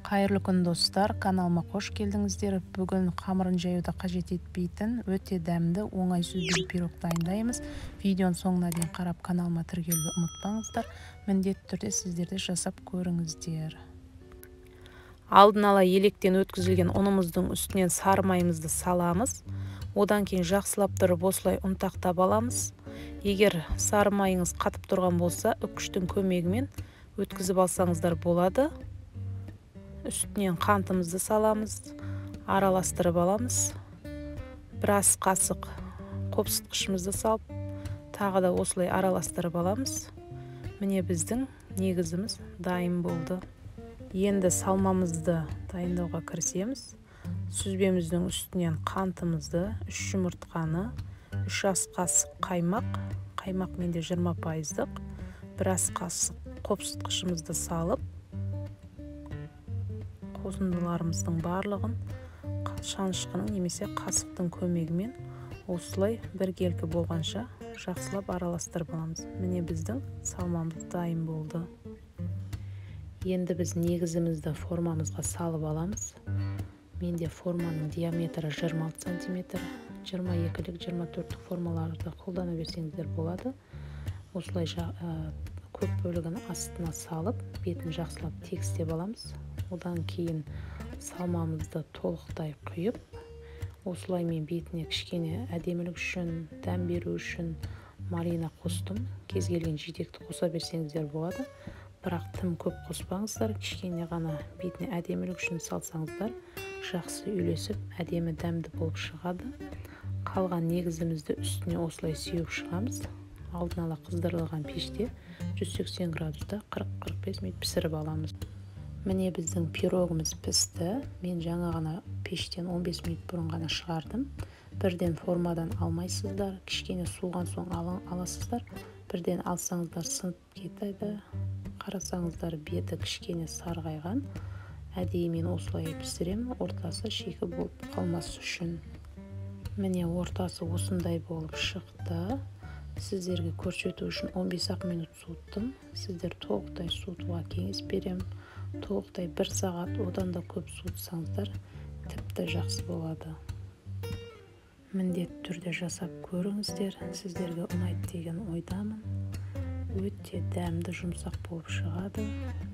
Қайырлы күн, достар! Каналыма қош келдіңіздер. Бүгін қамырын жаюды қажет етпейтін өте дәмді, оңай сүзбелі пирог дайындаймыз. Видеоның соңына дейін қарап, каналыма тіркелуді ұмытпаңыздар. Міндетті түрде сіздер де жасап көріңіздер. Алдын ала електен өткізілген ұнымыздың үстінен сары майымызды саламыз. Одан кейін жақсылап тұрып осылай ұнтақтап аламыз. Егер сары майыңыз қатып тұрған болса, үккіштің көмегімен өткізіп алсаңыздар болады. Үстінен қантымызды саламыз, араластырып аламыз. Бір ас қасық қопсытқышымызды салып, тағы да осылай араластырып аламыз. Міне, біздің негізіміз дайын болды. Енді салмамызды дайындауға кірісеміз. Сүзбеміздің үстінен қантымызды, 3 жұмыртқаны, 3 ас қасық қаймақ, қаймақ менде 20%-дық, 1 ас қасық қопсытқышымызды салып, қосындыларымыздың барлығын шанышқының немесе қасықтың көмегімен осылай біркелкі болғанша жақсылап араластырып аламыз. Міне, біздің салмамыз дайын болды. Енді біз негізімізді формамызға салып аламыз. Менде форманың диаметрі 26 сантиметр. 22-лік, 24-тік формаларды қолдана берсеңіздер болады. Осылай көп бөлігін астына салып, бетін жақсылап тегістеп аламыз. Одан кейін салмамызды толықтай құйып, осылай мен бетіне кішкене әдемілік үшін, дәм беру үшін малина қостым. Кез келген жидекті қоса берсеңіздер болады, бірақ тым көп қоспаңыздар. Кішкене ғана бетіне әдемілік үшін салсаңыздар, жақсы үйлесіп, әдемі, дәмді болып шығады. Қалған негізімізді үстіне осылай сеуіп шығамыз. Алдын ала қыздырылған пеште 180 градуста 40-45 минут пісіріп аламыз. Міне, біздің пирогымыз пісті. Мен жаңа ғана пештен 15 минут бұрын ғана шығардым. Бірден формадан алмайсыздар, кішкене суыған соң аласыздар. Бірден алсаңыздар, сынып кетеді. Қарасаңыздар, беті кішкене сарғайған. Әдейі мен осылай пісіремін, ортасы шикі болып қалмас үшін. Міне, ортасы осындай болып шықты. Сіздерге көрсету үшін 15-ақ минут суыттым. Сіздер толықтай суытуға кеңес беремін. Толықтай бір сағат, одан да көп суытсаңыздар, тіпті жақсы болады. Міндетті түрде жасап көріңіздер, сіздерге ұнайды деген ойдамын. Өте дәмді, жұмсақ болып шығады.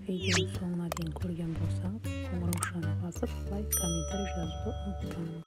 Видеоның соңына дейін көрген болсаңыз, қоңыраушаны басып, лайк, комментарий жазуды ұмытпаңыз.